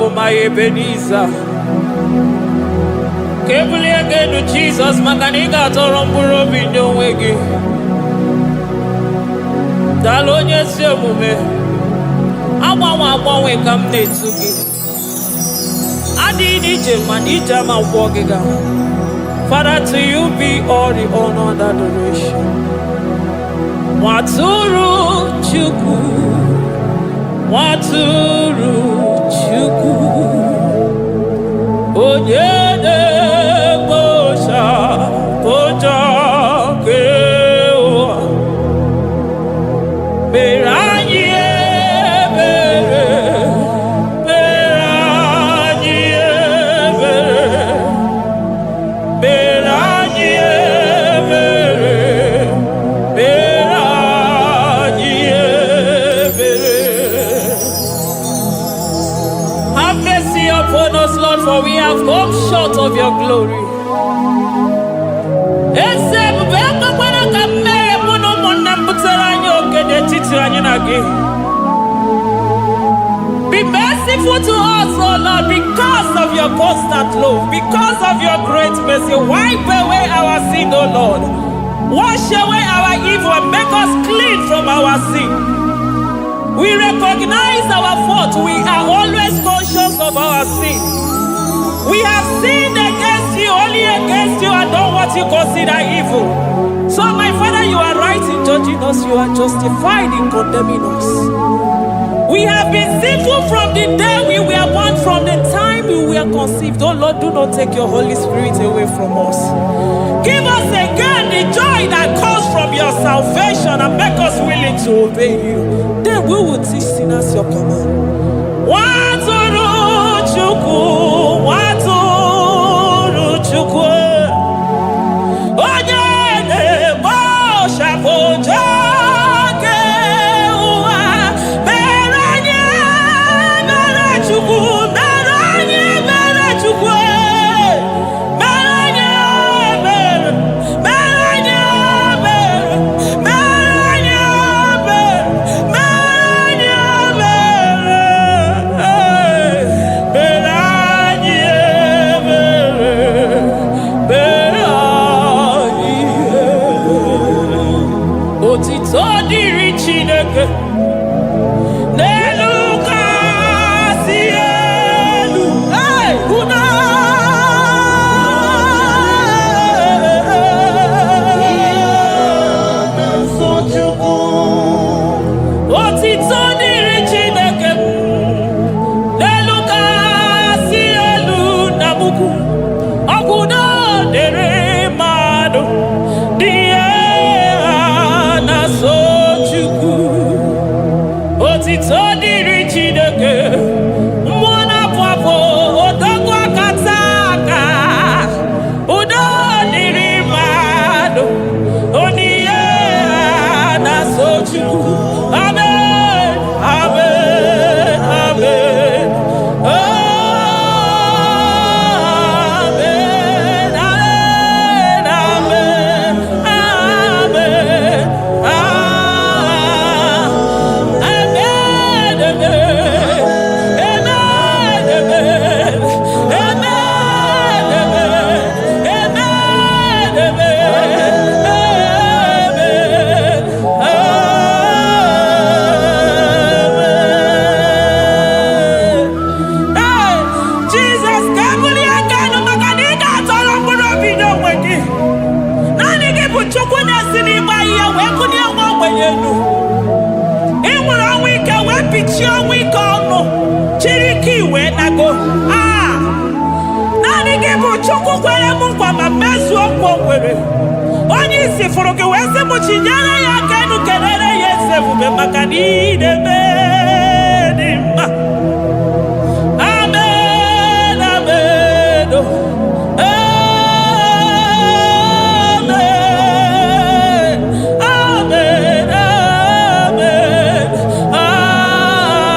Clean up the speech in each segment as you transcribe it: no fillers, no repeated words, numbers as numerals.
bụ my Ebenezer. Ka ebulie gị elu, Jizọs, maka na ị ga-atọrọ mkpụrụ obi nye onwe gị. Daalụ, onye ezi omume. Agbanwe agbanwe ka m na-etu gị. Adịghị n'ije mana ije ama gwọ gị ga. Father, to you be all the honor and adoration. Nwatụrụ Chukwu, Nwatụrụ Chukwu, onye na-ekpochapụ njọ nke ụwa, mere anyị ebere, mere anyị ebere, mere anyị ebere, mere anyị ebere. Have mercy upon us, Lord, for we have come short of your glory. Eze ebube, ekwekwara ka mmehie mụ na ụmụnne m butere anyị oke n'etiti anyị na gị. Be merciful to us, O Lord, because of your constant love, because of your great mercy. Wipe away our sin, O Lord. Wash away our evil and make us clean from our sin. We recognize our fault. We are always conscious of our sin. We have sinned against you, only against you, and done what you consider evil. So, my Father, you are right in judging us, you are justified in condemning us. We have been sinful from the day we were born, from the time we were conceived. Oh Lord, do not take your Holy Spirit away from us. Give us again the joy that comes from your salvation and make us willing to obey you. Then we will teach sinners your command. Nwatụrụ Chukwu, Nwatụrụ Chukwu, onye na-ekpochapụ njọ nke ụwa, mere anyị ebere, Chukwu, mere anyị ebere, Chukwu, mere anyị ebere, mere anyị ebere, mere anyị ebere, mere anyị ebere, mere anyị ebere, mere anyị ebere. Otito dịrị Chineke n'elu kasị elu. Hey, udo. Nsọ Chukwu. Otito dịrị Chineke n'elu kasị elu na mukwu ọgwụdo dịrị mmadụ dị ihe ha na-so Chukwu. Otito dịrị Chineke, mmụọ na-apụ apụ, odogwu akata aka. Udo dịrị mmadụ onye ha na-so Chukwu. Amen, amen, amen. Amen, amen, amen, amen. Ah, amen, amen, amen, amen, amen, amen, amen, amen, amen. Ee, Jizọs, ka ebulie aka elu maka na ị ga-atọrọ mkpụrụ obi n'onwe gị. Naanị gị bụ Chukwu na-esi n'ịgba ihe wee bulie nwa ogbenye elu. Ị nwere ọnwụ ike wee pichie ọnwụ ike ọnụ, chiri ike wee nago. Ah, naanị gị bụ Chukwu kwere m nkwa ma mezuo nkwa o kwere. Onye isi fụrụ gị wee sị m chinyere ya aka elu, kelere ya eze ebube maka na ị na-eme dị mma. Amen, amen, oh. Amen, amen, amen, ah,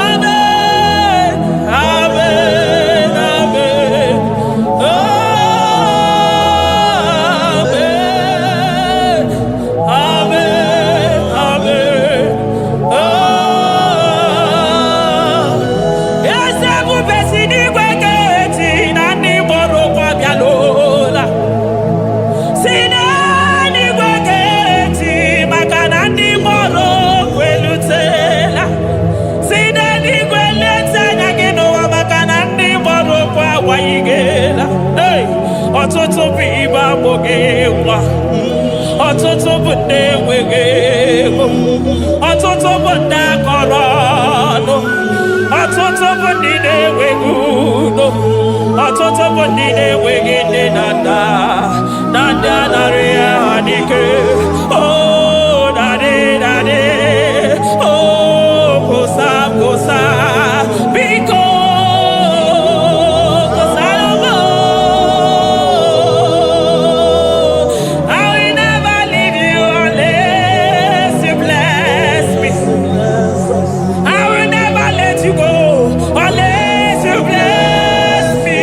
amen, amen, amen, amen, amen, amen. Ọtụtụ bụ ndị enweghị ego, ọtụtụ bụ ndị akọrọ ọnụ, ọtụtụ bụ ndị na-enweghị udo, ọtụtụ bụ ndị na-enweghị nne na nna na ndị anarị ya ha n'ike. Oh, daddy, daddy, oh, kwụsa, kwụsa, biko kwụsara m. I will never leave you unless you bless me. I will never let you go unless you bless me.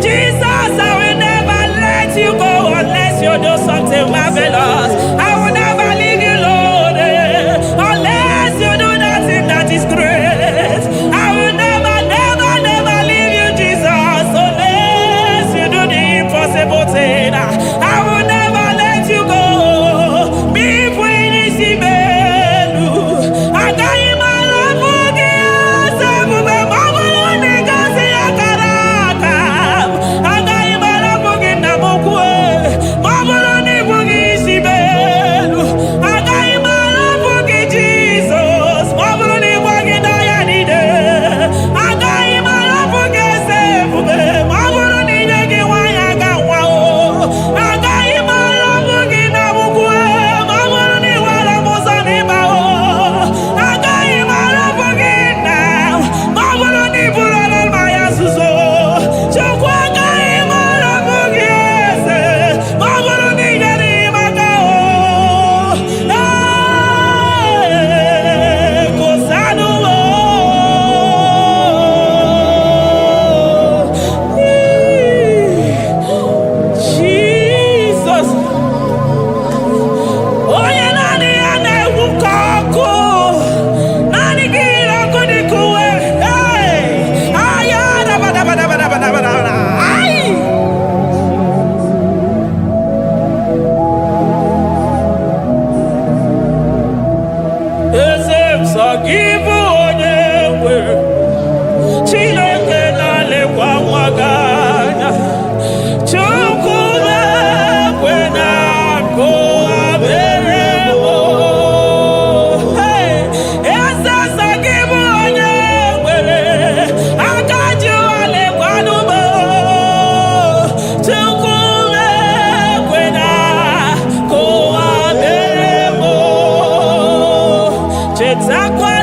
Jesus, I will never let you go unless you do something marvelous. I will never leave you, Lord, unless you do that thing that is great. I will never, never, never leave you, Jesus, unless you do the impossible thing. I will never let you go. Me n'isi m elu. Agaghị m arapụ gị, eze ebube, ma ọ bụrụ na ị gosi akara aka m. Agaghị m arapụ gị, nna m ukwu, ma ọ bụrụ na ị bụghị isi m elu. Agaghị m arapụ gị, Jizọs, ma ọ bụrụ na ị gwaghị n'ọya niile. Agaghị m arapụ gị, eze ebube, ma ọ bụrụ na ị nye gị nwaanyị aga nwa o. Agaghị m arapụ gị na ukwu, ma ọ bụrụ na ị were m ụzọ n'ịba o. Agaghị m arapụ gị nna, ma ọ bụrụ na ị bụrụ mmanya nzuzo. Chukwu, agaghị m arapụ gị, eze, ma ọ bụrụ na ị nyere m aka o. Ee, gosanụ m o. Jesus, onye naanị ya na-egwu ka ọkụ, naanị gị yiri ọkụ dịka uwe. Hey! Aya, dabadabadabadabadabada. Ai! Eze m, sọ gị bụ onye nwere. Chineke na-alekwa nwa gị anya. Chukwu na-ekwe na akụ abere m. Hey! Eze, sọ gị bụ onye nwere aka ji ụwa lekwanụ m. Chukwu na-ekwe na akụ abere m. Chetakwa